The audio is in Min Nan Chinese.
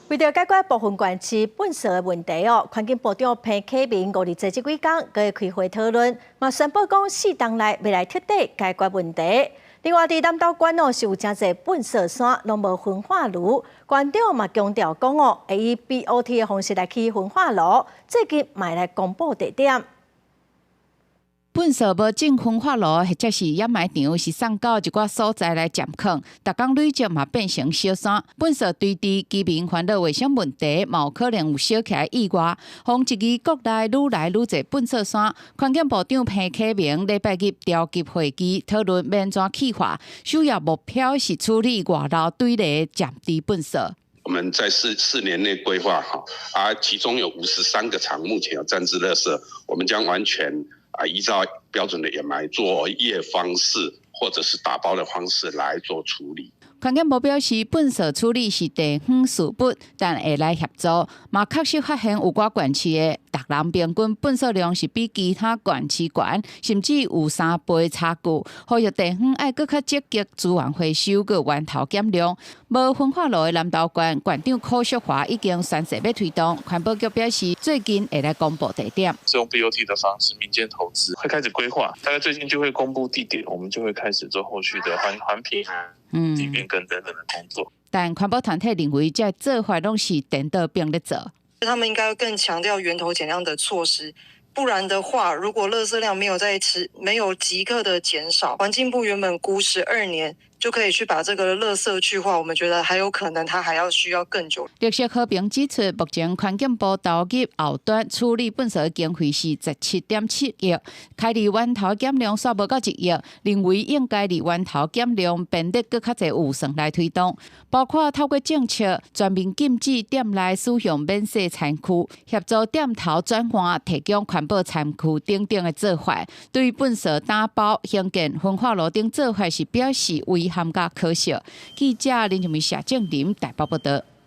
為著解決部分縣市糞埽的問題哦，環境部長彭啟明五日這這幾工閣會開會討論，嘛宣布講4冬內欲來徹底解決問題。另外，佇南投縣哦是有誠濟糞埽山攏無焚化爐，縣長嘛強調講哦，會以 BOT 的方式來起焚化爐，最近嘛會來公布地點。糞埽無進焚化爐，或者是掩埋場，是送到一寡所在來暫囥，逐工累積嘛變成小山。糞埽堆佇居民煩惱衛生問題，嘛有可能有燒起來意外。予質疑國內愈來愈濟糞埽山，環境部長彭啟明禮拜日召集會議討論欲按怎去化，首要目標是處理外流堆的暫置糞埽。我們在四年內規劃哈，啊，其中有53個場目前有暫置垃圾，我們將完全啊，依照標準的掩埋作業方式，或者是打包的方式來做處理。環境部表示，糞埽處理是地方事務，但會來協助。嘛確實發現有寡縣市的逐人平均糞埽量是比其他縣市懸，甚至有3倍差距。呼籲地方愛閣較積極資源回收，閣源頭減量。無焚化爐的南投縣縣長柯淑華已經宣示欲推動。環保局表示，最近會來公布地點。是用 BOT 的方式，民間投資會開始規劃，大概最近就會公布地點，我們就會開始做後續的環評、地變更等等的工作。但環保團體認為，這做法攏是顛倒變咧做。他們應該更強調源頭減量的措施，不然的話，如果垃圾量沒有在持，沒有即刻的減少，環境部原本估12年就可以去把這個垃圾去化，我們覺得還有可能，它還要需要更久。綠色和平指出，目前環境部投入後端處理糞埽經費是17.7億，開佇源頭減量煞無到1億，認為應該佇源頭減量編列閣較濟預算來推動，包括透過政策全面禁止店內使用免洗餐具，協助店頭轉換提供環保餐具等等的做法。對於糞埽打包、興建焚化爐等做法是表示遺憾佮可惜。記者林靜梅、謝正林台北報道。